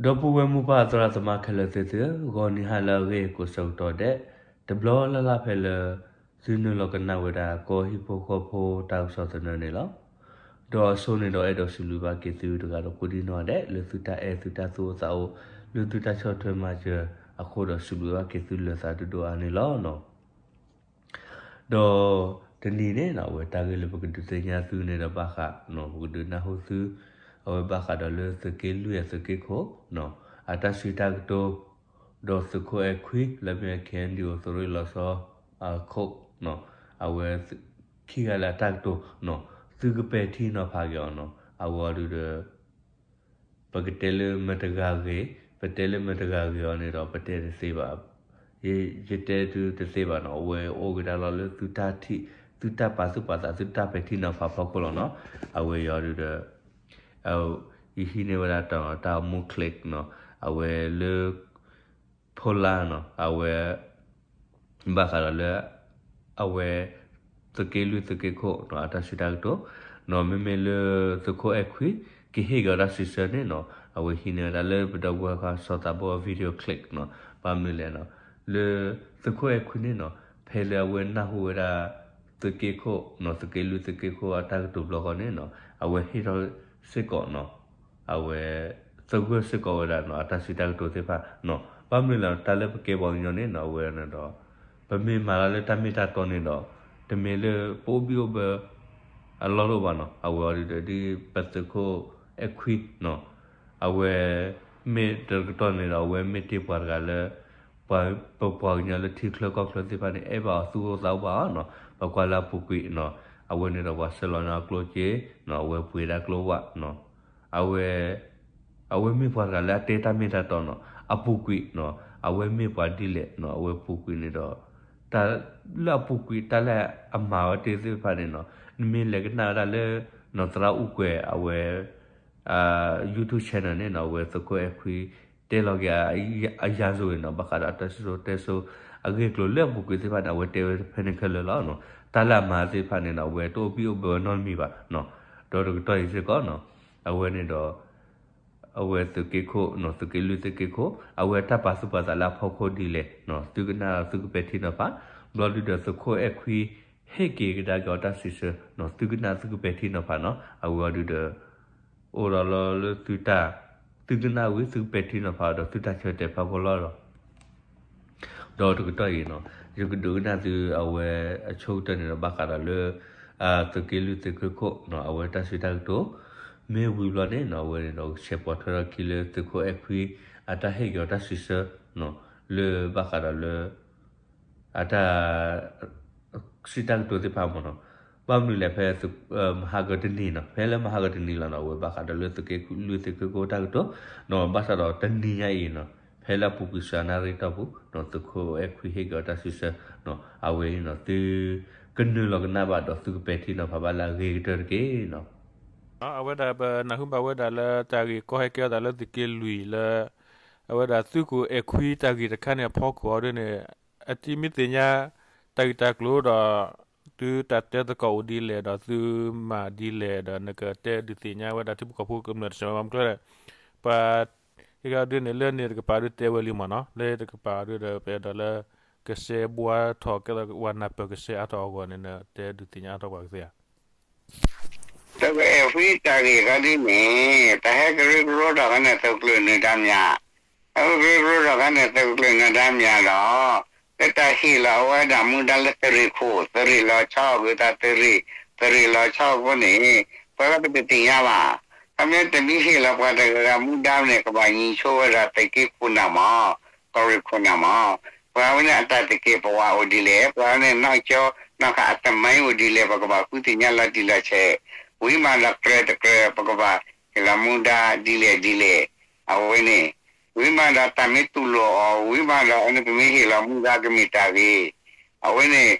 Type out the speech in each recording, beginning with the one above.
ဒီပုၢ်ဝဲၢ်မိၢ်ပၢ်သရၣ်သမါခဲလၢာ်သ့ၣ်သုဧၢ, ဂီၤနံၤဟါလၢအဂ့ၤကိးဆၢကတီၢ်ဒဲး, တဘျီလၢ်လၢ်ဖဲလၢ သုနုာ်လီၤကနၣ်ဝဲဒၣ်ကီၢ်ဟံၣ်ဖိဃီဖိတၢ်ကစီၣ်သနၢၣ်န့ၣ်လီၤ. ဒီးအဆိန့ၣ်ဒီးအဲၣ်ဒိးစံးဘျုးဘၣ်က့ၤသုတဂၤဒီးကိးဒံနီၢ်ဒဲး လၢသုတၢ်အဲၣ်သုတၢ်သူၣ်အိၣ်သးအိၣ် လၢသုတၢ်ဆီၣ်ထွဲမၤစၢၤအဃိဒီး စံးဘျုးဘၣ်က့ၤသုလၢာ်သးဒိၣ်ဒိၣ်အါန့ၣ်လီၤ. ဒီးတနံၤန့ၣ် အဝဲတၢ်ဂ့ၢ်လၢပကဒုးသ့ၣ်ညါသုန့ၣ်ဒီးဘၣ်ဃး ပကဒုးနၢ်ဟူသု အဝဲဘၣ်ဃးဒီးလၢသုးက့လွံၢ်အသုးက့ခိၣ် အတၢ်စံးတၢ်ကတိၤ ဒီးသုးခိၣ်အဲၣ်ခွံ လၢမ့ၢ် KNDO သုးရ့ၣ်လီၤဆီ အခိၣ် အဝဲ ခံဂၤလၢအတၢ်ကတိၤ သုကပဲာ်ထံနီၤဖးက့ၤအီၤနီၤ အဝဲအီၤဒုးဒီး ပကတဲလၢမတဂၤဂ့ၤ, ပတဲလၢမတဂၤဂ့ၤအီၤန့ၣ်ဒီး ပတဲတသ့ဘၣ်. ယတဲသုတသ့ဘၣ်နီၤ, အဝဲအိၣ်က့ၤဒၣ်လီၤလၢသုတၢ်ထံၣ်, သုတၢ်ပာ်သူၣ်ပာ်သး, သုတၢ်ပဲာ်ထံနီၤဖးဖီခိၣ်လီၤနီၤ. အဝဲအီၤဒုးဒီး ယဟံးန့ၢ်ဝဲဒၣ်တၢ် တၢ်မူချ့နီၤ, အဝဲလၢ ဖိလါနီၤ, အဝဲ ဘၣ်ဃးဒီးလၢ အဝဲ သုးက့လွံၢ်သုးက့ခိၣ်နီၤ အတၢ်စံးတၢ်ကတိၤနီၤ, မ့မ့ၢ်လၢသုးခိၣ်အဲၣ်ခွံ ကဟ့ၣ်က့ၤအီၤတၢ်စံးဆၢန့ၣ်နီၤ, အဝဲဟံးန့ၢ်ဝဲဒၣ်လၢပဒီပုၢ်ဝဲၢ်ခွါစီၤသးဘီ video clip နီၤ, ဘၣ်မနုၤလဲၣ်နီၤ, လၢသုးခိၣ်အဲၣ်ခွံန့ၣ်နီၤ ဖဲလၢအဝဲနၢ်ဟူဝဲဒၣ် သုးက့ခိၣ်နီၤ, သုးက့လွံၢ်သုးက့ခိၣ်အတၢ်ကတိၤဘျီဃီန့ၣ်နီၤ, အဝဲဟ့ၣ်ထီၣ်စ့ၢ်ကီးနီၤ အဝဲ သဂၢၢ်စ့ၢ်ကီးဝဲဒၣ်နီၤ အတၢ်စံးတၢ်ကတိၤသ့ၣ်တဖၣ်နီၤ, ဘၣ်မနုၤလဲၣ် တၢ်လၢပကဲပှၤကညီန့ၣ်နီၤ အဝဲန့ၣ်ဒီး ပမ့ၢ်မၤတၢ်လၢတၢ်မ့ၢ်တၢ်တီန့ၣ်ဒီး တမ့ၢ်လၢပအိၣ်ဘံၣ်အိၣ်ဘၢ အလီၢ်တအိၣ်ဘၣ်နီၤ, အဝဲအီၤဒုးဒီး ဒ်ပသုးခိၣ်အဲၣ်ခွံနီၤ, အဝဲ မ့ၢ်တကတီၢ်န့ၣ်ဒီး အဝဲမ့ၢ်တ့ၢ်ပှၤတဂၤလၢ ပပှၤကညီလၢထံချၢကီၢ်ချၢသ့ၣ်တဖၣ်န့ၣ် အဲၣ်ဘၣ်အီၤသူၣ်အိၣ်သးအိၣ်ဘၣ်အီၤနီၤ, ပကွၢ်လၢအပူၤကွံာ်နီၤ, အဝဲန့ၣ်ဒီးပှၤဆှၢလီၤန့ၢ်အကျိၣ်စ့နီၤ, အဝဲပှ့ၤဒၣ်ကျိဝဲနီၤ, အဝဲ အဝဲမ့ၢ်ပှၤတဂၤလၢအတဲတၢ်မ့ၢ်တၢ်တီနီၤ, အပူၤကွံာ်နီၤ, အဝဲမ့ၢ်ပှၤဒ်လဲၣ်နီၤ, အဝဲပူၤကွံာ်န့ၣ်ဒီး တၢ်လၢအပူၤကွံာ် တၢ်လၢအမၤဝဲတ့ၢ်သ့ၣ်တဖၣ်န့ၣ်နီၤ, နမ့ၢ်လဲၤကနၣ်ဝဲဒၣ်လၢ နီၢ်သရၣ်အူကွဲၤ အဝဲ YouTube channel န့ၣ်နီၤ, အဝဲသုးခိၣ်အဲၣ်ခွံ တဲလီၤက့ၤ အယါစိၤအံၤနီၤ, ဘၣ်ဃးဒီးတၢ်စံၣ်စိၤတဲစိၤ အဂ့ၢ်အကျိၤလၢအပူၤကွံာ်သ့ၣ်တဖၣ်န့ၣ် အဝဲတဲဝဲဖဲန့ၣ်ခဲလၢာ်လီၤနီၤ, တၢ်လၢအမၤသ့ၣ်တဖၣ်န့ၣ်နီၤ အဝဲတအိၣ်ဘံၣ်အိၣ်ဘၢဝဲနီတမံၤဘၣ်နီၤ, ဒီးတကတီၢ်အံၤစ့ၢ်ကီးနီၤ, အဝဲန့ၣ်ဒီး အဝဲသုးက့ခိၣ်နီၤ, သုးက့လွံၢ်သုးက့ခိၣ် အဝဲတၢ်ပာ်သူၣ်ပာ်သးလၢအဖီခိၣ်ဒ်လဲၣ်နီၤ, သုကနၣ်သုကပဲာ်ထံနီၤဖး, ဘျီဒုးဒီးသုးခိၣ်အဲၣ်ခွံ ဟ့ၣ်က့ၤကဒါက့ၤအီၤတၢ်စံးဆၢနီၤ, သုကနၣ်သုကပဲာ်ထံနီၤဖးနီၤ, အဝဲအီၤဒုးဒီး အိၣ်ဒီးလီၤလၢသုတၢ် သုကနၣ်ဝံၤ သုကပဲာ်ထံနီၤဖးဒီးသုတၢ်ဆၢတဲာ်ဖီခိၣ်လီၤဒီး ဒီးတကတီၢ်အံၤနီၤ, ယကဒုးကနၣ်သုအဝဲအဆိကတၢၢ်န့ၣ်ဒီး ဘၣ်ဃးဒီးလၢ သုးက့လွံၢ်သုးက့ခိၣ်နီၤ, အဝဲတၢ်စံးတၢ်ကတိၤ မ့ၢ်ဝံၤဘျီန့ၣ်နီၤ, အဝဲန့ၣ်ဒီး ဆဲးပိာ်ထွဲထီၣ်ခံလၢသုးခိၣ်အဲၣ်ခွံ အတၢ်ဟ့ၣ်က့ၤအီၤတၢ်စံးဆၢနီၤ, လၢဘၣ်ဃးဒီးလၢ အတၢ် စံးတၢ်ကတိၤသ့ၣ်တဖၣ်မ့ၢ်နီၤ, ဘၣ်မနုၤလဲၣ်ဖဲ မဟါကတနံၤနီၤ, ဖဲလၢမဟါကတနံၤလီၤနီၤ, အဝဲဘၣ်ဃးဒီးလၢသုးက့လွံၢ်သုးက့ခိၣ်တၢ်ကတိၤနီၤ, ဘၣ်ဆၣ်ဒီးတနံၤညါအံၤနီၤ, ဖဲလၢအပူၤကွံာ်စှၤနၣ်ရံၣ်တီၢ်ပူၤနီၤ, သုးခိၣ်အဲၣ်ခွံဟ့ၣ်က့ၤအီၤတၢ်စံးဆၢနီၤ, အဝဲအံၤနီၤ သုကနုာ်လီၤကနၣ်ဘၣ်ဒီးသုကပဲာ်ထံနီၤဖးဘၣ်လၢအဂ့ၤကတၢၢ်တက့ၢ်နီၤ. အဝဲဒၣ်ပနၢ်ဟူဘၣ်ဝဲဒၣ်လၢတၢ်ဂ့ၢ်ကီဟဲကဲထီၣ်သးလၢသုးက့လွံၢ်လၢ အဝဲဒၣ်သုးခိၣ်အဲၣ်ခွံတၢ်ဂ့ၢ်တခါန့ၣ်အဖီခိၣ်အီၤဒ်န့ၣ် အတမ့ၢ်သ့ၣ်ညါတၢ်ဂ့ၢ်တၢ်ကျိၤဒီး သုတၢ်တဲသကိးအိၣ်ဒ်လဲၣ်ဒီး သုမၤဒ်လဲၣ်ဒီး နကတဲဒုးသ့ၣ်ညါဝဲဒၣ်ထံဖိကီၢ်ဖိကမျၢၢ်တစဲးမၤမကျၢၤလဲၣ်. ပှၤ ဟဲက့ၤအီၤဒ်န့ၣ် လၢန့ၣ်တကပၤဒုးတဲဝဲလံမ့ၢ်နီၤ, လၢတကပၤဒုးဒီး ပအဲၣ်ဒိးလၢ ကစဲးဘှါထီၣ်ကဲသိးဝဲနၢ်ပၢၢ်ကစဲးအါထီၣ်အဂီၢ်န့ၣ် နတဲဒုးသ့ၣ်ညါအါထီၣ်ပှၤကသ့ဧါ. သုးခိၣ်အဲၣ်ခွံတၢ်ဂ့ၢ်ခီဒ်န့ၣ် တၢ်ဟဲကရၢကရိထီၣ်ခီန့ၣ် သုးကျိၤနုာ်ဒါမၠး, ဟဲကရၢကရိထီၣ်ခီန့ၣ် သုးကျိၤနုာ်ဒါမၠးဒီး လၢတၢ်ဟ့ၣ်လီၤအဝဲဒၣ်မူဒါလၢသုးရ့ၣ်ခိၣ် သုးရ့ၣ်လီၤဆီ အဂုၤသးသုးရ့ၣ် သုးရ့ၣ်လီၤဆီအဃိန့ၣ် ပှၤလၢပတသ့ၣ်ညါဘၣ်. ခီဖျိတမ့ၢ်ဟ့ၣ်လီၤပှၤတဂၤဂၤမူဒါန့ၣ် ကဘၣ်ညံဆိဝဲဒၣ်သုးက့ခိၣ်နၢ်မး ကီၢ်ရ့ၣ်ခိၣ်နၢ်မး, ပှၤဝဲန့ၣ်အတၢ်သကဲးပဝးအိၣ်ဒ်လဲၣ်, ပှၤဝဲန့ၣ်နီၢ်ကၠီနီၢ်ခးအသမိုင်းအိၣ်ဒ်လဲၣ် ပကဘၣ်ဃုသ့ၣ်ညါလီၤတံၢ်လီၤဆဲး, ဝံၤမးဒီးကြၢးတကြၢး ပကဘၣ်ဟ့ၣ်လီၤမူဒါဒ်လဲၣ်ဒ်လဲၣ်, အဝဲန့ၣ် ဝံၤမးဒီးတၢ်မ့ၢ်တူၢ်လိာ်အီၤ ဝံၤမးဒီးအဝဲန့ၣ် ပမ့ၢ်ဟ့ၣ်လီၤမူဒါကမ့ၢ်တၢ်ဂ့ၤ, အဝဲန့ၣ်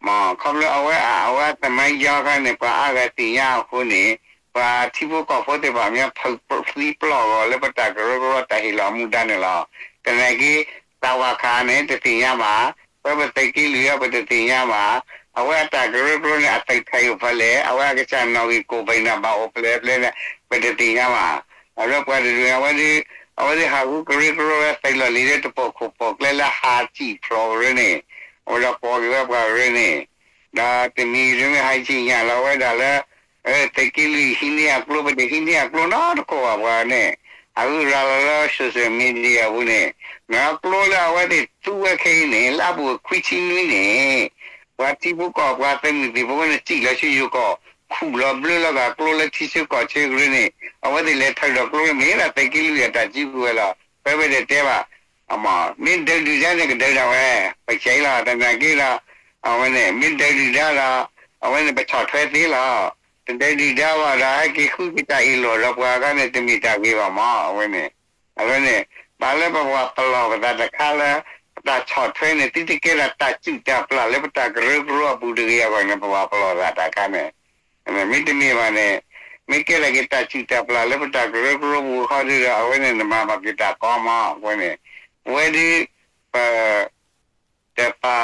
မ့ၢ်ခီဖျိအဝဲ အဝဲအသမိုင်းခီန့ၣ် ပှၤအါဂၤသ့ၣ်ညါအဃိန့ၣ် ပှၤထံဖိကီၢ်ဖိသ့ၣ်တဖၣ်မ့ၢ်ဖုးသံပျီၢ်အဂီၢ်လၢပတၢ်ကရၢကရိတၢ်ဟ့ၣ်လီၤမူဒါန့ၣ်လီၤ. သနာ်က့ သးဝၤခးန့ၣ် တသ့ၣ်ညါဘၣ်, ပဝဲပသုးက့လွံၢ်အံၤ ပတသ့ၣ်ညါဘၣ်, အဝဲအတၢ်ကရၢကရိန့ၣ် အသုးခးအိၣ်ဖဲလဲၣ်, အဝဲအကစၢ်နီၣ်ဂံၢ်ကိၢ်ဘၣ်နၢ်ဘၣ်အိၣ်ဖဲလဲၣ်ဖဲလဲၣ်န့ၣ် ပတသ့ၣ်ညါဘၣ်. အဝဲပှၤတဒုအဝဲဒုး အဝဲသ့ၣ်ဟးဃုကရၢကရိဝဲသးလီၢ်လံၤလၢတပိာ်ခိၣ်ပိာ်ကျဲလၢဟးစံၣ်ဖျိးကရၢန့ၣ်, အဝဲဒီးကိးက့ၤဝဲပှၤကရၢန့ၣ်, ဒီးတမံၤတမ့ၢ်ဟးဆံၣ်ညၣ်လီၤဝဲဒၣ်လၢ သုးက့လွံၢ်ဟံးန့ၢ်အကျိ ပတဟံးန့ၢ်အကျိနီတခိၣ်ဘၣ်ပှၤန့ၣ်, အဂုၤအဂၤလီၤလၢ social media အပူၤန့ၣ်, ကျိလၢအဝဲသ့ၣ်သူဝဲခဲအံၤန့ၣ် လၢအပူၤခွံဆံနွံန့ၣ်, ပှၤထံဖိကီၢ်ပှၤသုးမုၢ်သံၣ်ဘိဝဲန့ၣ် စံၣ်လီၤဆူယိၤကီၢ် ခူၣ်လီၤဘျၢလီၤဂာ်ကျိလၢထံဆၢကီၢ်ဆၢကရၢန့ၣ်, အဝဲသ့ၣ်လဲၤထၢဒီးကျိန့ၣ် မ့ၢ်ဒၣ်သုးက့လွံၢ်အတၢ်စုကဝဲၤလီၤ. ပဝဲဒၣ်တဲဘၣ် မ့ၢ်ဒုးဒုၣ်ဒါန့ၣ်ကဒုးဒၣ်ဝဲ, ပဆဲးလီၤ သနာ်က့ဒီး အဝဲန့ၣ် မ့ၢ်ဒုးဒုၣ်ဒါဒီး အဝဲန့ၣ်ပဆီၣ်ထွဲသ့လီၤ. တဒုးဒုၣ်ဒါဘၣ်ဒီး ဟဲက့ၤဃုက့ၤတၢ်အ့ၣ်လိာ်ဒီးပှၤအခါန့ၣ် တမ့ၢ်တၢ်ဂ့ၤဘၣ်မး အဝဲန့ၣ်, အဝဲန့ၣ် ဘၣ်လၢပပှၤပလီၢ်ပသးတခါလၢ ပတၢ်ဆီၣ်ထွဲန့ၣ် သုတကဲဒၣ်တၢ်စုၣ်တၢ်ပျၢ်လၢပတၢ်ကရၢကရိအပူၤတဂ့ၤအဂီၢ်န့ၣ် ပပှၤပလီၢ်သးတခါန့ၣ် မ့တမ့ၢ်ဘၣ်န့ၣ်, မ့ၢ်ကဲထီၣ်က့ၤတၢ်စုၣ်တၢ်ပျၢ်လၢပတၢ်ကရၢကရိပူၤအခီဒုဒီး အဝဲန့ၣ်နမၤဘၣ်က့ၤတၢ်ကီမး အဝဲန့ၣ်, ပဝဲဒၣ် ပ တပာ်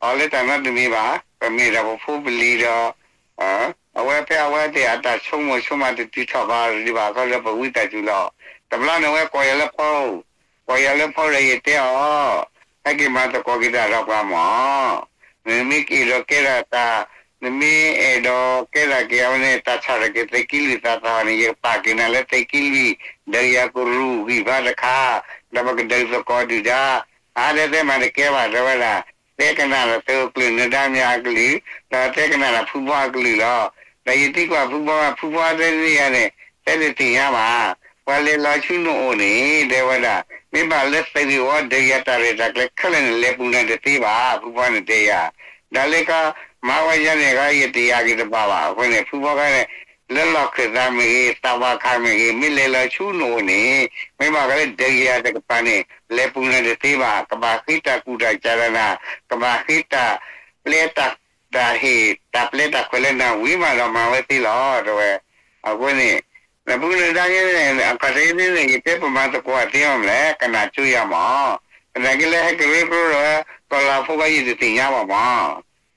အီၤလၢတၢ်နီတမံၤဘၣ်, ပမ့ၢ်ဒၣ်ပဖိပလံၤဒီး အဝဲဖဲအဝဲသ့ၣ်အတၢ်ဆိကမိၣ်ဆိကမးတတုၤထီၣ်ဘၣ်ဒံးဘၣ်အခီဒီး ပဝံသးစူၤလီၤ. တဘျီန့ၣ်ဝဲကိးယၤလၢဖီ, ကိးယၤလၢဖီဒီးယတဲအီၤ, ဟဲက့ၤမၤသကိးက့ၤတၢ်ဒီးပှၤမး နမ့ၢ်အဲၣ်ဒိးကဲထီၣ်တၢ်, နမ့ၢ်အဲၣ်ဒိးကဲထီၣ်က့ၤအဝဲန့ၣ် တၢ်ဆီၣ်ထီၣ်က့ၤသုးက့လွံၢ်သးသဟီၣ်န့ၣ် ယကပာ်က့ၤနၤလၢသုးက့လွံၢ် ဒီးယၤကရူၢ်ဂံၢ်ဘါတခါ, ဒီးပကဒုးသကိးဒုၣ်ဒါ, အါဒဲးသဲမၤတကဲဘၣ်တဲဝဲဒၣ်, သဲကနၣ်ဒီးသုးကျၢၢ်နဒါမၠးအကလုၢ်, ဒီးသဲကနၣ်ဒီးဖုဘီအကလုၢ်လီၤ. ဒီးယသံကွၢ်ဖုဘီ, ဖုဘီတဲန့ၢ်ယၤန့ၣ် သဲတသ့ၣ်ညါဘၣ် ပှၤလဲၤလီၤဆူနအိၣ်န့ၣ် တဲဝဲဒၣ်, မ့ၢ်ဘၣ်လၢသုးဂ့ၢ်ဝီဒုးယၤတၢ်ရဲၣ်တၢ်ကျဲၤခဲလၢာ်န့ၣ် လဲၤပူၤနၤတသ့ဘၣ် ဖုဘီန့ၣ်တဲယၤ, ဒီးလၢက မၤဝဲယၤန့ၣ် ယတယာ်က့ၤတဘၣ်ဘၣ် အဃိန့ၣ် ဖုဘီခါန့ၣ် လၢလီၢ်ခၢၣ်သးမ့ၢ်ဂ့ၤ သးဝးခးမ့ၢ်ဂ့ၤ မ့ၢ်လဲၤလီၤဆူနအိၣ်န့ၣ် မ့ၢ်ဘၣ်ကလၢဒုးယၤတကပၤန့ၣ် လဲၤပူၤနၤတသ့ဘၣ် ကဘၣ်ဃ့တၢ်ကူၣ်တၢ်စၢ်ဒီးနၤ ကဘၣ်ဃ့တၢ် ပျဲတၢ် တၢ်ဟ့ၣ် တၢ်ပျဲတၢ်ခွဲးလၢနၤဝံၤမးဒီးမၤဝဲသ့လီၤ တဲဝဲ, အဃိန့ၣ် နပုၢ်နဒါန့ၣ် အခီၣ်ထံးန့ၣ် ယတဲပမၤသကိးသ့အီၤမလဲၣ် ကနၣ်ကၠိယၤမး, သနာ်က့လၢဟဲကရၢကရိဒီး ကီၢ်လၤဖိကီၢ်ယတသ့ၣ်ညါဘၣ်မး,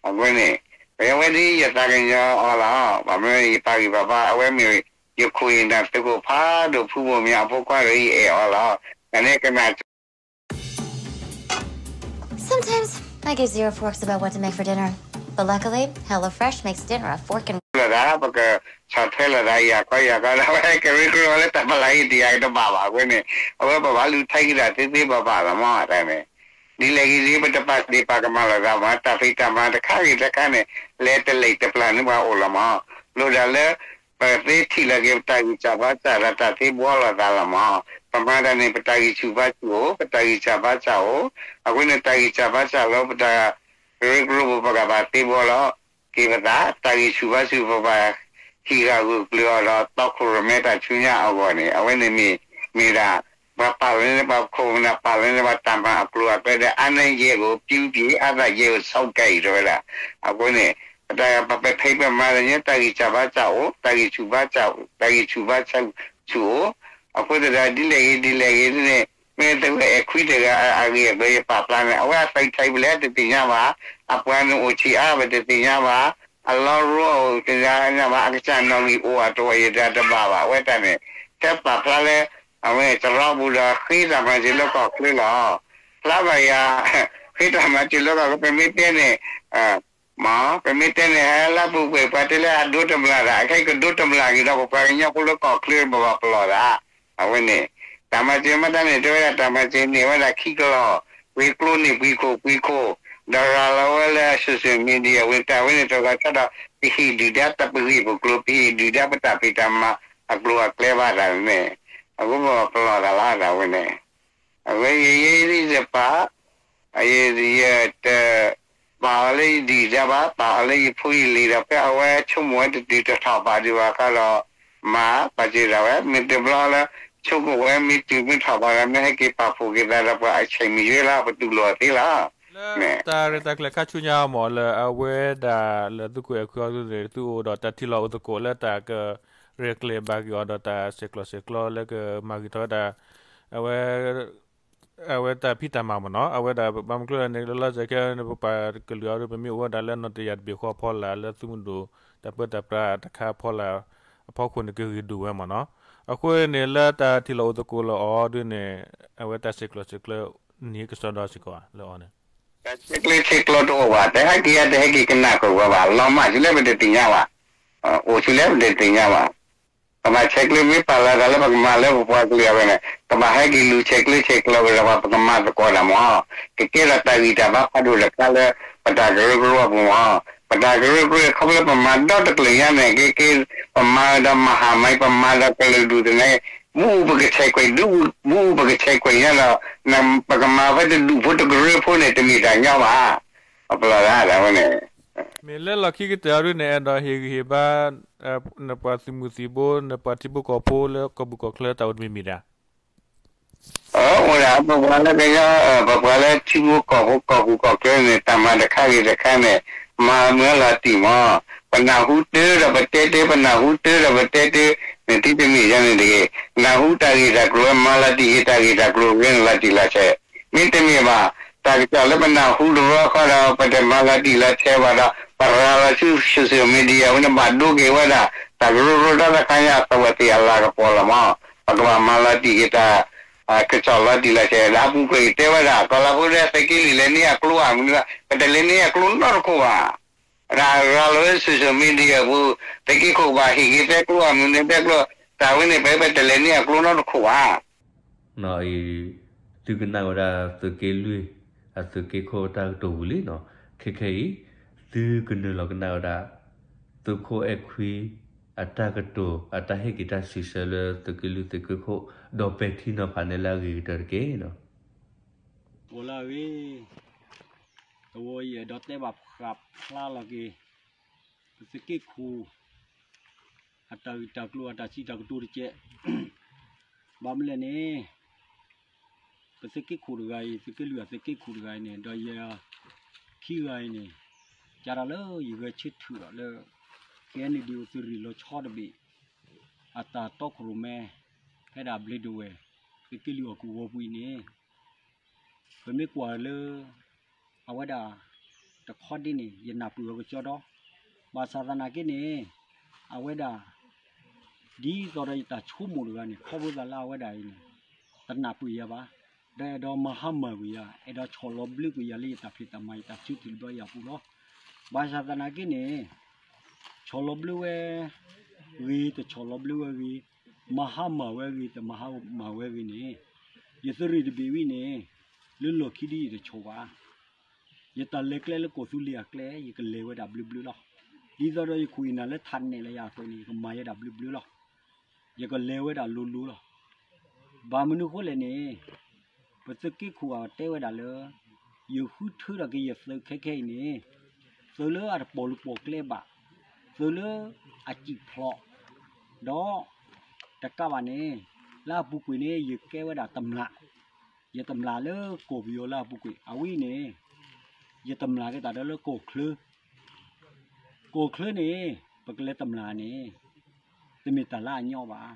အဃိန့ၣ် ပဝဲဒ်ယသးကညီၤအီၤလီၤ ဘၣ်မနုၤယပာ်ဂံၢ်ပာ်ဘါ အဝဲမ့ၢ် ယခိၣ်ယနၢ်သုးခိၣ်ဖးဒိၣ် ဖုဘိၣ်မၠးအဖိခွါဒီးယအဲၣ်အီၤလီၤ, နန့ၣ်ကနၣ် Sometimes I get zero forks about what to make for dinner, but luckily, HelloFresh makes dinner a fork and လီၤသး ပကဆီၣ်ထွဲလိာ်သးယၤခီယၤခီဒီး အဝဲကရၢကရိလၢတၢ်ဖီလာ်အံၤတယာ်ကတဘၣ်ဘၣ်အဃိန့ၣ် အဝဲပဘၣ်လူၤထံက့ၤတၢ်သ့သ့ဘၣ်ဘၣ်လီၤမး တၢ်န့ၣ် ဒ်လဲၣ်ဂ့ၤဒ် ပတပာ်ဒ့ၣ်ပာ်ကမၣ်လိာ်သးမး တၢ်ဖံးတၢ်မၤတခါဂ့ၤတခါန့ၣ် လဲၤတလံၣ်တပျၢ်န့ၢ်ပှၤအိၣ်လီၤမး, လိၣ်ဒၣ်လၢ ပသ့ထံၣ်လီၤက့ၤပတၢ်ဂံၢ်စၢ်ဘါစၢ်ဒီးတၢ်သ့ဘှီလိာ်သးလီၤမး, ပမၤတၢ်န့ၣ် ပတၢ်ဂံၢ်ဆူၣ်ဘါဆူၣ်အိၣ် ပတၢ်ဂံၢ်စၢ်ဘါစၢ်အိၣ်, အဃိန့ၣ် တၢ်ဂံၢ်စၢ်ဘါစၢ်လၢပတၢ်ကရၢကရိပူၤ ပကဘၣ်သ့ဘှီလီၤက့ၤပသး, တၢ်ဂံၢ်ဆူၣ်ဘါဆူၣ်ပဘၣ်ဟံးဃာ်ဂၢၢ်ကျၢၤအီၤဒီး တီခိၣ်ရိၣ်မဲတၢ်ဆူညါအဂီၢ်န့ၣ် အဝဲန့ၣ်မ့ၢ် မ့ၢ်ဒၣ် ပှၤပာ်လီၤန့ၢ်ပှၤခိၣ်နၢ် ပာ်လီၤန့ၢ်ပှၤတၢ်မၤအကျိၤအကျဲဒီး အါန့ၢ်ယဲၢ်ကအိၣ်ပျူပျံၤ အါသးယဲၢ်ကအိၣ်ဆီကဲအံၤ တဲဝဲဒၣ်, အဃိန့ၣ် ပတၢ်ပပဲာ်ဖဲပမၤတၢ်န့ၣ် တၢ်ဂံၢ်စၢ်ဘါစၢ်အိၣ် တၢ်ဂံၢ်ဆူၣ်ဘါစၢ် တၢ်ဂံၢ်ဆူၣ်ဘါဆူၣ်အိၣ်, အဃိသတးဒ်လဲၣ်ဂ့ၤဒ်လဲၣ်ဂ့ၤန့ၣ် မ့ၢ်တဝဲအဲၣ်ခွံတဂၤအဂ့ၢ်အကျိၤယပာ်ဖျါန့ၣ် အဝဲအသးထံပလဲၣ်တသ့ၣ်ညါဘၣ်, အပှၤန့ၣ်အိၣ်ဆံးအါပတသ့ၣ်ညါဘၣ်, အလီၤရူအိၣ်တသ့ၣ်ညါဘၣ်, အကစၢ်နီၣ်ဂံၢ်အိၣ်အတဝဲယတၢ်တဘၣ်ဘၣ် အဝဲတၢ်န့ၣ် ထဲပာ်ဖျါလၢ အဝဲတရီပူၤဒီးဃ့တၢ်မၤစၢၤလၢကီၢ်ချၢလီၤ. ဖျါဘၣ်ယၤ ဃ့တၢ်မၤစၢၤလၢကီၢ်ချၢ ပမ့ၢ်တဲန့ၣ် မ့ၢ် ပမ့ၢ်တဲန့ၣ် ဟဲလၢပူၤကွံာ် ပှၤတဲလၢအဒိတမျၢ်တၢ် အခဲအံၤကဒိတမျၢ်က့ၤဒီး ပပှၤကညီဖိလၢကီၢ်ချၢ ပဘၣ်ပလီၢ်သး အဝဲန့ၣ် တၢ်မၤစၢၤမ့ၢ်တၢ်န့ၣ် တဲဝဲဒၣ်တၢ်မၤစၢၤန့ၢ်ဝဲဒၣ်ခံကလီၢ်, ပှ့ၤကျိန့ၢ်ပှ့ၤခိၣ်ပှ့ၤခိၣ်, ဒီးရၤလီၤဝဲလၢ social media ဝံၤ တၢ်ဝဲန့ၣ်တဂၤဆီဒီး ပဟ့ၣ်ဒုၣ်ဒါတၢ်ပဂ့ၢ်ပကျိၤ ပဟ့ၣ်ဒုၣ်ဒါပတၢ်ဖံးတၢ်မၤအကျိၤအကျဲဘၣ်တၢ်န့ၣ် အဃိပဘၣ်ပလီၢ်သးလီၤ တၢ်ဝဲန့ၣ် အဝဲယဲယဲဒ်ယပာ် ယတပာ်အီၤလၢယဒုၣ်ဒါဘၣ် ပာ်အီၤလၢယဖိယလံၤဒီး ဖဲအဝဲဆိကမိၣ်ဝဲတတုၤတထီၣ်ဘၣ်ဒံးဘၣ်အခါဒီး မၤပာ်စၢၤဒၣ်ဝဲ မ့ၢ်တဘျီလၢ ဆိကမိၣ်ဝဲမ့ၢ်တုၤမ့ၢ်ထီၣ်ဘၣ်ဒီး မ့ၢ်ဟဲက့ၤပာ်ဖှိၣ်က့ၤသးဒီးပှၤအဆဲးမံၤယွဲလီၤ ပတူၢ်လိာ်အီၤသ့လီၤ လၢတၢ်ရဲၣ်တၢ်ကျဲၤခါဆူညါမ့ၢ် လၢအဝဲဒၣ်လၢသုးခိၣ်အဲၣ်ခွံအီၤသုန့ၣ် သုအိၣ်ဒီးတၢ်ထံၣ်လိာ်အိၣ်သကိးလၢတၢ်ကရဲၣ်ကျဲၤဘၣ်က့ၤအီၤဒီးတၢ်ဆဲးကျိးဆဲးကျၢလၢကမၤဂ့ၤထီၣ်ဝဲဒၣ် အဝဲ အဝဲတၢ်ဖံးတၢ်မၤမ့ၢ်နီၤ အဝဲဒၣ်ဘၣ်မနုၤကျိၤန့ၣ် လၢလီၤစဲးခဲန့ၣ် ပပှၤကလုာ်အီၤဒီး ပမ့ၢ်အိၣ်ဝဲဒၣ်လၢနီၢ်တယၢ်တဘ့ၣ်ဃီအဖီလာ် လၢသုးမုၢ်ဒိၣ် တၢ်ပၢတၢ်ပြးတခါအဖီလာ် အဖီခိၣ်န့ၣ် ကဂ့ၤဒိၣ်ဝဲမ့ၢ်နီၤ. အဃိန့ၣ် လၢတၢ်ထံၣ်လိာ်အိၣ်သကိးလၢအီၤဒ်န့ၣ် အဝဲတၢ်ဆဲးကျိးဆဲးကျၢ နံၤကစီဒီစ့ၢ်ကီးဧါ လၢအီၤန့ၣ် တၢ်ဆဲးကျိးဆဲးကျၢတအိၣ်ဘၣ်, တဟဲက့ၤယၤ တဟဲက့ၤကနၣ်ဃုာ်ဝဲဘၣ်, လီၤမၢ်ဆူလဲၣ်ပတသ့ၣ်ညါဘၣ်, အိၣ်ဆူလဲၣ်ပတသ့ၣ်ညါဘၣ်. ကဘၣ်ဆဲးကျိးမ့ၢ်ပာ်လီၤသးလၢပကမၤလၢပပှၤကလုာ်အဂီၢ်န့ၣ် ကဘၣ်ဟဲက့ၤလူၤဆဲးကျိးဆဲးကျၢဝဲဒၣ် ပှၤပကမၤသကိးဒၣ်မၢ်, ကကဲထီၣ်တၢ်ဂံၢ်တၢ်ဘါဖးဒိၣ်တခါလၢ ပတၢ်ကရၢကရိအပူၤမၢ်, ပတၢ်ကရၢကရိခီဖျိလၢပမၤဒီတကလုာ်ညါန့ၣ် ကဲကဲ ပမၤဒီးမၤဟါမၤ ပမၤဒီး ကလုာ်ဒူၣ်သန့ မ့ၣ်အူပကဆဲးကွံာ် ဒူၣ်မ့ၣ်အူပကဆဲးကွံာ်ညါဒီး ပကမၤဖဲတဒူၣ်ဖိတကရၢဖိန့ၣ် တမ့ၢ်တၢ်ညီဘၣ်, အပလီၢ်ဒၣ်ဝဲန့ၣ် မ့ၢ်လၢလီၢ်ခံကတၢၢ်အံၤဒ်န့ၣ် အဲၣ်ဒိးဟ့ၣ်ဂံၢ်ဟ့ၣ်ဘါ နပှၤသုးမုၢ်သံၣ်ဘိ နပှၤထံဖိကီၢ်ဖိလၢကီၢ်ပူၤကီၢ်ချၢတၢ်အိၣ်တမံၤမံၤဒၣ် အအိၣ်ဒၣ် ပပှၤလၢကညီ ပပှၤလၢထံဖိကီၢ်ဖိကီၢ်ပူၤကီၢ်ချၢန့ၣ် တၢ်မၤတခါဂ့ၤတခါန့ၣ် မၤမုာ်လီၤတံၢ်မၢ်, ပနၢ်ဟူတၢဒီးပတဲတၢ ပနၢ်ဟူတၢဒီးပတဲတၢ နထံၣ်တမ့ၢ်ယၤန့ၣ်တဂ့ၤ, နၢ်ဟူတၢ်ဂ့ၢ်တၢ်ကျိၤဝဲ မၤလီၤတံၢ်ဂ့ၤတၢ်ဂ့ၢ်တၢ်ကျိၤဂ့ၤန့ၣ် လီၤတံၢ်လီၤဆဲး, မ့တမ့ၢ်ဘၣ် တၢ်ကစီၣ်လၢပနၢ်ဟူတဘျီဃီဒီး ပတမၤလီၤတံၢ်လီၤဆဲးဘၣ်ဒီး ပရၤလီၤဆူ social media ဝဲန့ၣ် ဘၣ်ဒိက့ၤဝဲဒၣ် တၢ်ကရၢကရိတၢ်တခါညါ အသဝဲသ့ၣ်အလၤကပီၤလီၤမၢ်, ပကဘၣ်မၤလီၤတံၢ်က့ၤတၢ် ကစီၣ်လီၤတံၢ်လီၤဆဲး လၢအပူၤကွံာ်တဲဝဲဒၣ် ကီၢ်လၤဖိဒီးသုးက့လွံၢ်လဲၤန့ၢ်အကျိအမနုၤ ပတလဲၤန့ၢ်အကျိနီတခိၣ်ဘၣ်, ဝဲဒၣ်ရၤလီၤလၢ social media ပူၤ သုးက့ခိၣ်ကဘၣ်ဟ့ၣ်က့ၤသဲကျိအမနုၤသဲကျိ, တၢ်ဝဲန့ၣ် ပ ပတလဲၤန့ၢ်အကျိနီတခိၣ်ဘၣ်. နီၤအံၤ သုကနၣ်ဝဲဒၣ်သုးက့လွံၢ် အသုးက့ခိၣ်တၢ်ကတိၤဝံၤလံနီၤ, ခဲခဲအံၤ သုကနုာ်လီၤကနၣ်ဝဲဒၣ် သုးခိၣ်အဲၣ်ခွံ အတၢ်ကတိၤ အတၢ်ဟ့ၣ်က့ၤတၢ်စံးဆၢလၢသုးက့လွံၢ်သုးက့ခိၣ် ဒီးပဲာ်ထံနီၤဖးန့ၢ်လၢအဂ့ၤကတၢၢ်တက့ၢ်နီၤ. အိၣ်လၢအဂ့ၤ, တဝီယအဲၣ်ဒိးတဲဘၣ်ဃးဖျါလီၤက့ၤ ပသုးက့ခိၣ် အတၢ်ဂ့ၢ်တၢ်ကျိၤအတၢ်စံးတၢ်ကတိၤတကဲး, ဘၣ်မနုၤလဲၣ်န့ၣ် ပသုးက့ခိၣ်တဂၤအံၤ သုးက့လွံၢ်အသုးက့ခိၣ်တဂၤအံၤန့ၣ် ဒီးယခံဂၤအံၤန့ၣ် ကဒီးလၢယဂဲၤဆၢထၢၣ်ဒီးလၢ KNDO သုးရ့ၣ်လီၤဆီတဘ့ၣ် အတၢ်တီခိၣ်ရိၣ်မဲ ဖဲဒၣ်ဘျ့းဒဝဲၢ် သုးက့လွံၢ်ဟီၣ်ကဝီၤပူၤအံၤန့ၣ် ပမ့ၢ်ကွၢ်လၢ အဝဲဒၣ် တခီဒ်န့ၣ် ယနၢ်ပၢၢ်ဝဲကစီဒီ, ဘၣ်ဆၣ်သနာ်က့န့ၣ် အဝဲဒၣ် ဒ်သိးဒီးယတၢ်ဆိကမိၣ်တဂၤန့ၣ် ခီဖျိသးလၢအဝဲဒၣ်အံၤန့ၣ် တနၢ်ပၢၢ်ယၤဘၣ်, ဒီးအဲၣ်ဒိးမၤဟါမၢ်ကွံာ်ယၤ အဲၣ်ဒိးဆီၣ်လီၤဘျၢကွံာ်ယၤလၢယတၢ်ဖံးတၢ်မၤယတၢ်ဆၢထၢၣ်တဘျီယၤပူၤလီၤ. ဘၣ်ဆၣ်သနာ်က့န့ၣ် ဆီၣ်လီၤဘျၢဝဲ ဂ့ၤ တဆီၣ်လီၤဘျၢဝဲဂ့ၤ, မၤဟါမၢ်ဝဲဂ့ၤ တမၤဟါမၢ်ဝဲဂ့ၤန့ၣ် ယသုးရ့ၣ်တဘ့ၣ်ဝံၤန့ၣ် လၢလီၢ်ခံဒ်ယတဆီၣ်ဘၣ် ယတၢ်လဲၤကျဲလၢကီၢ်သူလ့ၤအကျဲ ယကလဲၤဝဲဒၣ်ဘျၢဘျၢလီၤ. ဒ်သိးဒီးယခိၣ်အံၤနၢ်လၢထးနဲၣ်လၢယၤအသိးန့ၣ် ယကမၤယဲဒၣ်ဘျၢဘျၢလီၤ. ယကလဲၤဝဲဒၣ်လိၤလိၤလီၤ. ဘၣ်မနုၤအဃိလဲၣ်န့ၣ် ပသုးက့ခိၣ်အတဲဝဲဒၣ်လၢ ယဃုထၢထီၣ်က့ၤယသုးခဲခဲအံၤန့ၣ် သုးလၢအတပိာ်လူၤပိာ်ကျဲဘၣ်, သုးလၢအစံၣ်ဖျိး, ဒီးတကးဘၣ်န့ၣ် လၢအပူၤကွံာ်န့ၣ် ယကဲဝဲဒၣ်တမျၢ် ယတမျၢ်လၢကီၢ်ပယီၤလၢအပူၤကွံာ် အဝဲအံၤန့ၣ် ယတမျၢ်က့ၤတၢ်ဒီးလၢကီၢ်ချၢ, ကီၢ်ချၢန့ၣ် ပကလဲၤတမျၢ်န့ၣ် တမ့ၢ်တၢ်လၢအညီဘၣ်.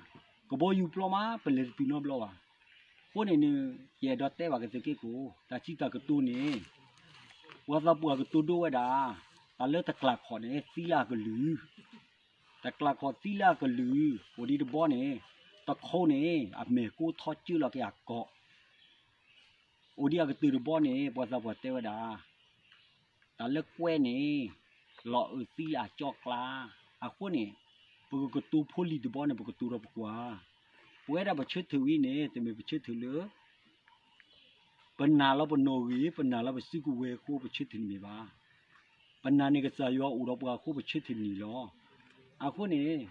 ကဘီယူၤပျီမး ပလဲၤတတုၤနီတဘျီဘၣ်. အဃိန့ၣ်န့ၣ် ယအဲၣ်ဒိးတဲဘၣ်က့ၤသုးက့ခိၣ် တၢ်စံးတၢ်ကတိၤန့ၣ် ပှၤသးပှၢ်ကတိၤဒိဝဲဒၣ် တၢ်လၢတကျးခီၣ်န့ၣ် သံလၢအကလုၢ်, တကျးခီၣ်သံလၢအကလုၢ် အိၣ်ဒံးတဘီန့ၣ် တခိၣ်န့ၣ် အမဲာ်ကိးထီကၢလီၤက့ၤအကီၢ် အိၣ်ဒံးအကတၢၢ်တဘီန့ၣ် ပှၤသးပှၢ်တဲဝဲဒၣ် တၢ်လၢကွဲန့ၣ် လီၤအုးသံလၢအကၠီကျါ, အဃိန့ၣ် ပကကတိၤဖိလံၤတဘီန့ၣ် ပကတိၤဒီးပကွၢ်, ပဝဲဒၣ်ပဆၢထၢၣ်ဝံၤန့ၣ် တမ့ၢ်ပဆၢထၢၣ်လၢ ပနာ်လီၤပနီၣ်ဂံၢ် ပနာ်လီၤပစုကဝဲၤအဃိ ပဆၢထၢၣ်တမ့ၢ်ဘၣ်. ပနာ်န့ၣ်ကစၢ်ယွၤအိၣ်ဒီးပှၤအဃိ ပဆၢထၢၣ်န့ၣ်လီၤ. အဃိန့ၣ်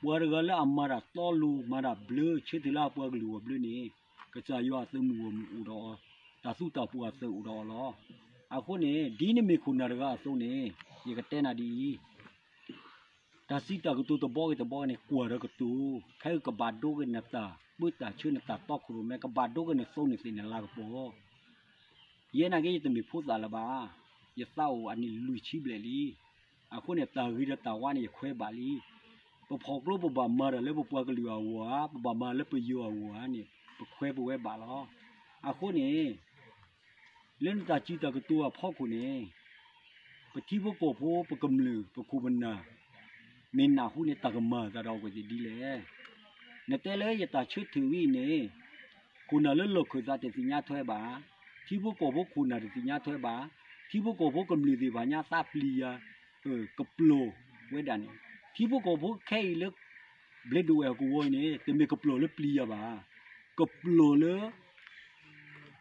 ပှၤတဂၤလၢအမၤတၢ်တီလိၤ မၤတၢ်ဘျၢ ဆၢထၢၣ်လၢအပှၤကလုာ်ဂီၢ်ဘျၢန့ၣ် ကစၢ်ယွၤအသုးမုၢ်ဂီၢ်မုၢ်အိၣ်ဒီးအီၤ, တၢ်သူတၢ်ပှီၤအသုးအိၣ်ဒီးအီၤလီၤ. အဃိန့ၣ် ဒ်နမ့ၢ်ခိၣ်နၢ်တဂၤအသိးန့ၣ် ယကတဲနၤဒ်အံၤ တၢ်စံးတၢ်ကတိၤတဘီဂ့ၤတဘီဂ့ၤန့ၣ် ကွၢ်ဒီးကတိၤ, ခဲအံၤကဘၣ်ဒိက့ၤနတၢ်ပၢတၢ်ဆၢ နတၢ်တီခိၣ်ရိၣ်မဲ ကဘၣ်ဒိက့ၤနသိနသ့ၣ်နလၤကပီၤ. ယဲနာ်က့ ယတမ့ၢ်ဖိသၣ်လၢၤဘၣ်. ယသးအိၣ်အနံၣ်လွံၢ်ဆံဘျဲၣ်လံ. အဃိန့ၣ် တၢ်ဂ့ၤဒီးတၢ်ဝါန့ၣ် ယခွဲးဘၣ်လံ. ပဖီၣ်ကျိပဘၣ်မၤတၢ်လၢပပှၤကလုာ်အဂီၢ်ဧါ, ပဘၣ်မၤလၢပယီၤအဂီၢ်ဧါန့ၣ် ပခွဲးပဝဲဘၣ်လီၤ. အဃိန့ၣ် လၢနတၢ်စံးတၢ်ကတိၤအဖီခိၣ်န့ၣ် ပထံဖိကီၢ်ဖိ ပကမျၢၢ် ပခိၣ်ပနၢ် မ့ၢ်နၢ်ဟူန့ၣ် တၢ်ကမၤအသးဒီးအဝဲသ့ၣ်ဒ်လဲၣ်. နတဲလၢယတၢ်ဆၢထၢၣ်ဝံၤန့ၣ်, ခိၣ်နၢ်လၢလီၢ်ခၢၣ်သးတသ့ၣ်ညါထွဲဘၣ်, ထံဖိကီၢ်ဖိခိၣ်နၢ်တသ့ၣ်ညါထွဲဘၣ်, ထံဖိကီၢ်ဖိကမျၢၢ်သ့ၣ်တဖၣ်ညါသးပျံၤယၤ, ကပျိာ်ဝဲဒၣ်န့ၣ်, ထံဖိကီၢ်ဖိခဲအံၤလၢ ဘျ့ဒိၣ်ဝဲၢ်ကဝီၤအံၤန့ၣ် တမ့ၢ်ကပျိာ်လၢပျံၤယၤဘၣ်, ကပျိာ်လၢ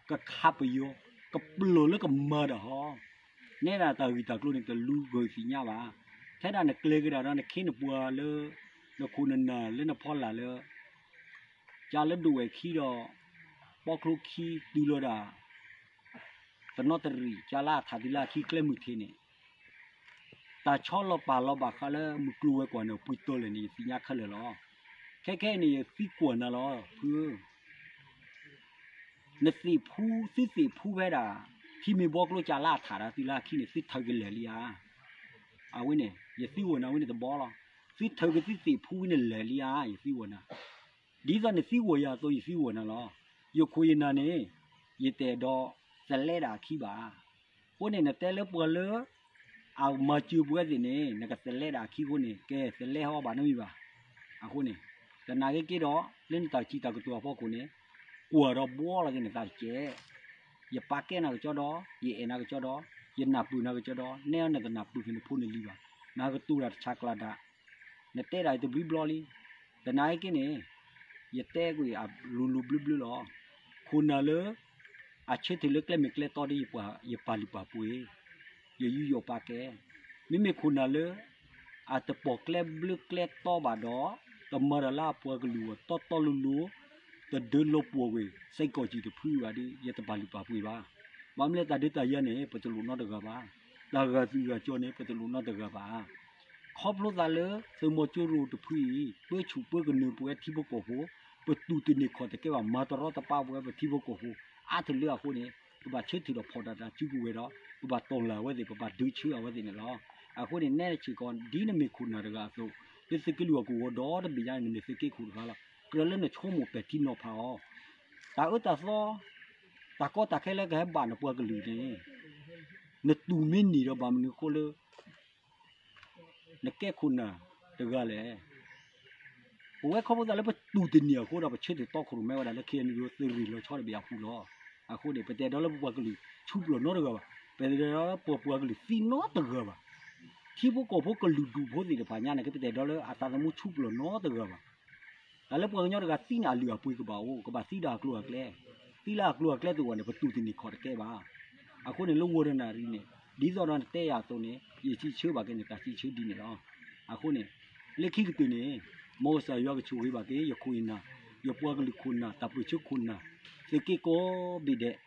ကခးပယီၤ, ကပျိာ်လၢကမၤတၢ်ဟီ, နဲဒၣ်တၢ်ဂ့ၢ်တၢ်ကျိၤန့ၣ် တလူၤဂၢၢ်သ့ၣ်ညါဘၣ်, ထဲဒၣ်နကျဲၤက့ၤဒၣ်ဒီးနခ့နပှၤလၢ နခိၣ်နနၢ်လၢနဖီလာ်လၢ ကၢ်လၢဒိၣ်ဝဲၢ်ခံဒီး ပီချိခံတုၤလီၤဒၣ် တနီသရံၣ် ကၢ်လၢအထးတုၤလၢအခံကျဲမုၢ်ထံးန့ၣ်, တၢ်ဆီလီၤပာ်လီၤဘၣ်ဃးလၢမုၢ်ကျိၤဝဲၤကွာ်န့ၣ် ပှဲၤတီၤလဲၣ်န့ၣ် ယသ့ၣ်ညါခဲလၢာ်လီၤ. ခဲခဲအံၤန့ၣ် ယသံကွၢ်နၤလီၤ ဖုဧၢ, နသ့ၣ်ဖူ သုသ့ၣ်ဖူဖဲဒၣ် ထံမ့ၢ်ဘီကျိကၢ်လၢအထးဒီးတုၤလၢအခံန့ၣ် သုထၢက့ၤလဲၣ်လံဧါ. အဝဲန့ၣ် ယသံကွၢ်နၤဝဲန့ၣ်တဘျီလီၤ. သုထၢက့ၤသုသ့ၣ်ဖူဝဲန့ၣ်လဲၣ်လံဧါ ယသံကွၢ်နၤ. ဒ်သိးနသံကွၢ်ယၤအသိး ယသံကွၢ်နၤလီၤ. ယခိၣ်ယနၢ်န့ၣ် ယတအဲၣ်ဒိးသလဲဒၣ်အခံဘၣ်. အဃိန့ၣ် နတဲလၢပှၤလၢ အမၤစၢၤပဝဲသ့ၣ်န့ၣ် နကသလဲဒၣ်အခံအဃိန့ၣ် ကဲသလဲဟီဘၣ်နီတမံၤဘၣ်. အဃိန့ၣ် သနာ်က့က့ၤဒီး လၢနတၢ်စံးတၢ်ကတိၤအဖီခိၣ်န့ၣ် ကွၢ်ဒီးဘှီလီၤက့ၤနသးတကဲး. ယပာ်ကဲနၤကစီဒီ, ယအဲၣ်နၤကစီဒီ, ယနၢ်ပၢၢ်နၤကစီဒီ, နဲအီၤနတနၢ်ပၢၢ်က့ၤနဖိနလံၤဘၣ်. နကတိၤတၢ်တဆးကျးဒၣ်, နတဲဒၣ်တဘျုးဘျီလံ. သနာ်က့န့ၣ် ယတဲကွံာ်အလိၤလိၤဘျုးဘျုးလီၤ. ခိၣ်နၢ်လၢ အဆၢထၢၣ်လၢကျဲမ့ၢ်ကျဲတီဒီး ယပာ်လုၢ်ပာ်ပှ့ၤ, ယယူးယီၣ်ပာ်ကဲ. မ့မ့ၢ်ခိၣ်နၢ်လၢ အတပိာ်ကျဲဘျၢကျဲတီဘၣ်ဒီး တမၤတၢ်လၢအပှၤကလုာ်အဂီၢ်တီတီလိၤလိၤ, တဒၢလီၤပှီၢ်ကွံာ် စ့ၢ်ကီးစံၣ်တဖုဘၣ်ဒီး ယတပာ်လုၢ်ပာ်ပှ့ၤဘၣ်. ဘၣ်မနုၤလဲၣ် တၢ်ဒုးတၢ်ယၤန့ၣ် ပတလိၣ်နီတဂၤဘၣ်. တၢ်ဂာ်သူၣ်ဂာ်ကၠီန့ၣ် ပတလိၣ်နီတဂၤဘၣ်. ခီဖျိသးလၢ သုးမီၤကၠိရိၤတဖုအံၤ ပၢဆူၣ်ပၢကနၢၤပဝဲထံဖိကီၢ်ဖိ, ပတူၢ်တန့ၢ်ခီၣ်တကဲဘၣ် မၤတရီတပါပဝဲပထံဖိကီၢ်ဖိ အါတလၢအဃိန့ၣ် ပဘၣ်ဆၢထၢၣ်ဒီးဖီၣ်တၢ်တၢ်စုကဝဲၤဒီး ပဘၣ်တီၢ်လၢ်အဝဲသ့ၣ် ပဘၣ်ဒုးဆၢအဝဲသ့ၣ်န့ၣ်လီၤ. အဃိန့ၣ် နဲစ့ၢ်ကီး ဒ်နမ့ၢ်ခိၣ်နၢ်တဂၤအသိး, လၢသုးက့လွံၢ်အကဝီၤဒီတဘ့ၣ်ညါန့ၣ် နမ့ၢ်သုးက့ခိၣ်တဂၤလီၤ. ကြၢးလၢနဆိကမိၣ်ပဲာ်ထံနီၤဖးအီၤ, တၢ်အၢတၢ်သီ တၢ်ကီတၢ်ခဲလၢကဟဲဘၣ်နပှၤကလုာ်န့ၣ် နတူၢ်မ့ၢ်န့ၢ်ဒီးဘၣ်မနုၤအဃိလၢ နကဲခိၣ်နၢ်တဂၤလဲၣ်. ပဝဲခီဖျိသးလၢပတူၢ်တန့ၢ်အဃိဒီး ပဆၢထၢၣ်တီခိၣ်ရိၣ်မဲဝဲဒၣ်လၢ ခ့ၣ်အဲၣ်ယူၣ် သုးရ့ၣ်လီၤဆီတဘ့ၣ်အပူၤလီၤ. အဃိန့ၣ် ပတအဲၣ်ဒိးလၢပပှၤကလုာ်ဆူးပျီၢ်နီတဂၤဘၣ်. ပတအဲၣ်ဒိးလၢပပှၤကလုာ်သံနီတဂၤဘၣ်. ထံဖိကီၢ်ဖိကလုာ်ဒူၣ်ဖိသ့ၣ်တဖၣ်ညါန့ၣ် ကပတအဲၣ်ဒိးလၢအသးသမူဆူးပျီၢ်နီတဂၤဘၣ်. တၢ်လၢပှၤကညီတဂၤသံန့ၣ် အလုၢ်အပှ့ၤကဘၣ်အိၣ်, ကဘၣ်သံဒီးအကျိၤအကျဲ, သံလၢအကျိၤအကျဲသ့ၣ်ဝဲန့ၣ် ပတူၢ်တန့ၢ်ခီၣ်တကဲဘၣ်. အဃိန့ၣ် လၢဝီၤတနၣ်ရံၣ်န့ၣ် ဒ်သိးဒီးနတဲယၤအသိးန့ၣ် ယစံးဆၢဘၣ်က့ၤန့ၣ် တၢ်စံးဆၢဒ်န့ၣ်လီၤ. အဃိန့ၣ် လၢခံကတၢၢ်န့ၣ် မ်ကစၢ်ယွၤကဆိၣ်ဂ့ၤဘၣ်က့ၤ ယခိၣ်ယနၢ်, ယပှၤကလုာ်ခိၣ်နၢ်, တၢ်ပၢၢ်ဆၢခိၣ်နၢ်, သုးက့ကိးဘ့ၣ်ဒဲး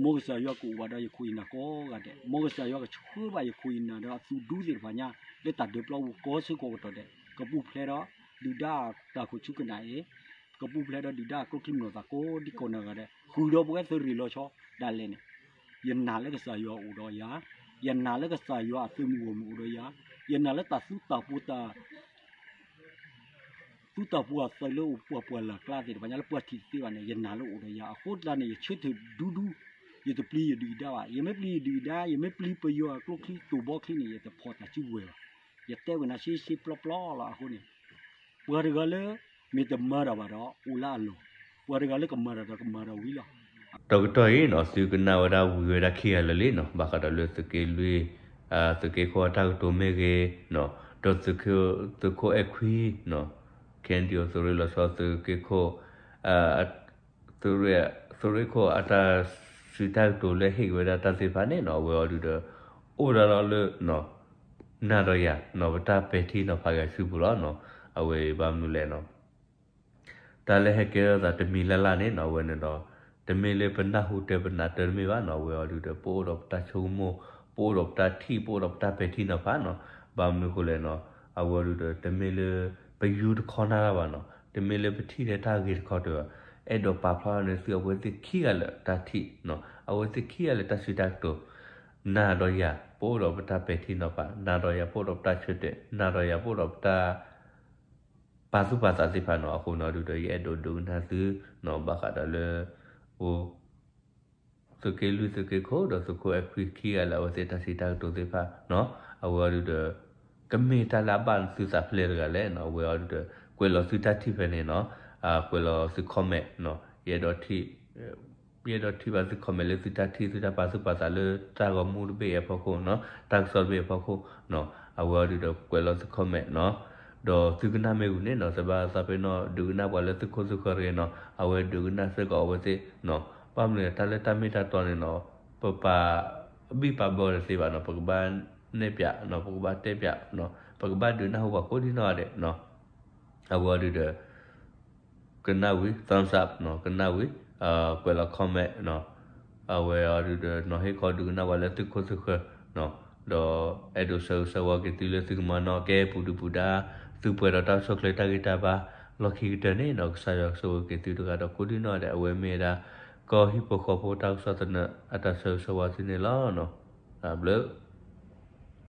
မ်ကစၢ်ယွၤကအိၣ်ဘၣ်ဒီးယခိၣ်ယနၢ်ကိးဂၤဒဲး, မ်ကစၢ်ယွၤကဆှၢဘၣ်ယခိၣ်ယနၢ်ဒီးအသူၣ်ဒူသ့ၣ်တဖၣ်ညါ လၢတၢ်ဒၢးပျီပူၤကိးဆၢကိးကတီၢ်ဒဲး, ကပူၤဖျဲးဒီးဒုၣ်ဒါတၢ်ခိၣ်ဆူကနၣ်အံၤ, ကပူၤဖျဲးဒီးဒုၣ်ဒါအကျိချံမျိာ်သၣ်ကိးဒံကိးနၢ်ဂၤဒဲး, ဃုာ်ဒီးပဝဲသုးရ့ၣ်လီၤဆီဒၣ်လဲာ်န့ၣ်, ယနာ်လၢကစၢ်ယွၤအိၣ်ဒီးယၤ, ယနာ်လၢကစၢ်ယွၤအသုးမုၢ်ဂီၢ်မုၢ်အိၣ်ဒီးယၤ, ယနာ်လၢတၢ်သူတၢ်ပှီၤတၢ် သူတၢ်ပှီၤအသုးလၢအိၣ်ပှၤပှၢ်လၢ်ကျါသ့ၣ်တဖၣ်ညါလၢပှၤထံၣ်တသ့ဘၣ်န့ၣ် ယနာ်လၢအိၣ်ဒီးယၤ, အဃိသတးန့ၣ် ယဆၢထၢၣ်ဒူဒူ, ယတပျံၤယဒုၣ်ယဒါဘၣ်, ယမ့ၢ်ပျံၤယဒုၣ်ယဒါ, ယမ့ၢ်ပျံၤပယီၤအကျိချံတိၢ်ဘီချံန့ၣ် ယတဖီၣ်တၢ်စုကဝဲၤဘၣ်, ယတဲဝဲနၤရှဲရှဲပျီပျီလီၤ. အဃိန့ၣ် ပှၤတဂၤလၢ မ့ၢ်တမၤတၢ်ဘၣ်ဒီး အိၣ်လၢအလီၢ်, ပှၤတဂၤလၢကမၤတၢ်ဒီးကမၤတၢ်ဝံၤလီၤ. ဒီးကတီၢ်အံၤနီၤ သုကနၣ်ဝဲဒၣ်ဝံၤဝဲဒၣ်ခံဂၤလၢာ်လံနီၤ, ဘၣ်ဃးဒီးလၢသုးက့လွံၢ်, သုးက့ခိၣ်အတၢ်ကတိၤမ့ၢ်ဂ့ၤ, ဒီးသုးခိၣ်အဲၣ်ခွံနီၤ, ခဲအံၤဒ်သိးသုးရ့ၣ်လီၤဆီသုးက့ခိၣ်, သုးရ့ၣ်, သုးရ့ၣ်ခိၣ်အတၢ်စံးတၢ်ကတိၤလၢဟ့ၣ်က့ၤဝဲဒၣ်တၢ်သ့ၣ်တဖၣ်န့ၣ်နီၤ, အဝဲအီၤဒုးဒီး အိၣ်ဒၣ်လီၤလၢ နၤဒီးယၤနီၤ ပတၢ်ပဲာ်ထံနီၤဖးက့ၤအစုပူၤလီၤနီၤ. အဝဲဘၣ်မနုၤလဲၣ်နီၤ တၢ်လၢဟဲကဲထီၣ်သးတမံၤလၢ်လၢ်န့ၣ်နီၤ အဝဲန့ၣ်ဒီး တမ့ၢ်လၢပနၢ်ဟူတၢ်ပနၢ်တၢ်တမ့ၢ်ဘၣ်နီၤ, အဝဲအီၤဒုးဒီး ပအိၣ်ဒီးပတၢ်ဆိကမိၣ်, ပအိၣ်ဒီးပတၢ်ထံၣ်, ပအိၣ်ဒီးပတၢ်ပဲာ်ထံနီၤဖးနီၤ. ဘၣ်မနုၤအဃိလဲၣ်နီၤ, အဝဲအီၤဒုးဒီး တမ့ၢ်လၢ ပယူတခီနၤတၢ်ဘၣ်နီၤ, တမ့ၢ်လၢပထံၣ်ထဲတၢ်ဂ့ၤတခီတၢၤဘၣ်, အဲၣ်ဒိးပာ်ဖျါန့ၢ်သုအဝဲသ့ၣ်ခံဂၤလၢာ်တၢ်ထံၣ်နီၤ, အဝဲသ့ၣ်ခံဂၤလၢာ်တၢ်စံးတၢ်ကတိၤ နၤဒီးယၤ ပအိၣ်ဒီးပတၢ်ပဲာ်ထံနီၤဖး, နၤဒီးယၤပအိၣ်ဒီးပတၢ်ဆၢတဲာ်, နၤဒီးယၤပအိၣ်ဒီးပတၢ် ပာ်သူၣ်ပာ်သးသ့ၣ်တဖၣ်နီၤ. အဃိန့ၣ်ဒုးဒီး ယအဲၣ်ဒိးဒုးကနၣ်သုနီၤ ဘၣ်ဃးဒီးလၢ အိ သုးက့လွံၢ်သုးက့ခိၣ်ဒီးသုးခိၣ်အဲၣ်ခွံခံဂၤလၢာ် အဝဲသ့ၣ်တၢ်စံးတၢ်ကတိၤသ့ၣ်တဖၣ်နီၤ. အဝဲအီၤဒုးဒီး ကမ့ၢ်တၢ်လၢအဘၣ်သုသးဖျဲၣ်တဂၤလဲၣ်နီၤ. အဝဲအီၤဒုးဒီး ကွဲးလီၤသုတၢ်ထံၣ်ဖဲန့ၣ်နီၤ, ကွဲးလီၤသု comment နီၤ, ယအဲၣ်ဒိးထံၣ် ယအဲၣ်ဒိးထံၣ်ဘၣ်သု comment လၢသုတၢ်ထံၣ် သုတၢ်ပာ်သူၣ်ပာ်သးလၢတၢ်ဂီၤမူတဘ့ၣ်အံၤအဖီခိၣ်နီၤ, တၢ်ကစီၣ်တဘ့ၣ်အဖီခိၣ်နီၤ, အဝဲအီၤဒုးဒီးကွဲးလီၤသု comment နီၤ, ဒီးသုကနၣ်မ့ၢ်ဂ့ၤန့ၣ်နီၤ, တဘၣ်သးပ့ၤနီၣ် ဒုးကနၣ်ပှၤလၢသုခိၣ်သုဃၢၤတဂ့ၤနီၤ, အဝဲဒုးကနၣ်စ့ၢ်ကီးအဝဲသ့ၣ်နီၤ, ဘၣ်မနုၤတၢ်လၢတၢ်မ့ၢ်တၢ်တီန့ၣ်နီၤ, ပပာ်ဘံၣ်ပာ်ဘၢတသ့ဘၣ်နီၤ, ပကဘၣ်နဲၣ်ပၠးနီၤ, ပကဘၣ်တဲပၠးနီၤ, ပကဘၣ်ဒုးနၢ်ဟူပှၤကိးဒံနီၢ်ဂၤဒဲးနီၤ, အဝဲအီၤဒုးဒီး ကနၣ်ဝံၤ thumbs up နီၤ, ကနၣ်ဝံၤ ကွဲးလီၤ comment နီၤ, အဝဲအီၤဒုးဒီး နီၤဟ့ၣ်ခီဒုးကနၣ်ပှၤလၢသုခိၣ်သုဃၢၤနီၤ, ဒီးအဲၣ်ဒိးဆၢဂ့ၤဆၢဝါက့ၤသုလၢသုကမၤနီၣ်ကဲပူၤဒုၣ်ပူၤဒါ သုပှဲၤဒီးတၢ်ကစီၣ်ချၢတၢ်ဂ့ၢ်တၢ်ဘါ လီၢ်ခံကတၢၢ်န့ၣ်နီၤ, ကစၢ်ယွၤကဆိၣ်ဂ့ၤက့ၤသုတဂၤဒီးကိးဒံနီၢ်ဂၤဒဲး, အဝဲမ့ၢ်ဝဲဒၣ် ကီၢ်ဟံၣ်ဖိဃီဖိတၢ်ကစီၣ်သနၢၣ် အတၢ်ဆၢဂ့ၤဆၢဝါသုန့ၣ်လီၤ. တၢ်ဘျုး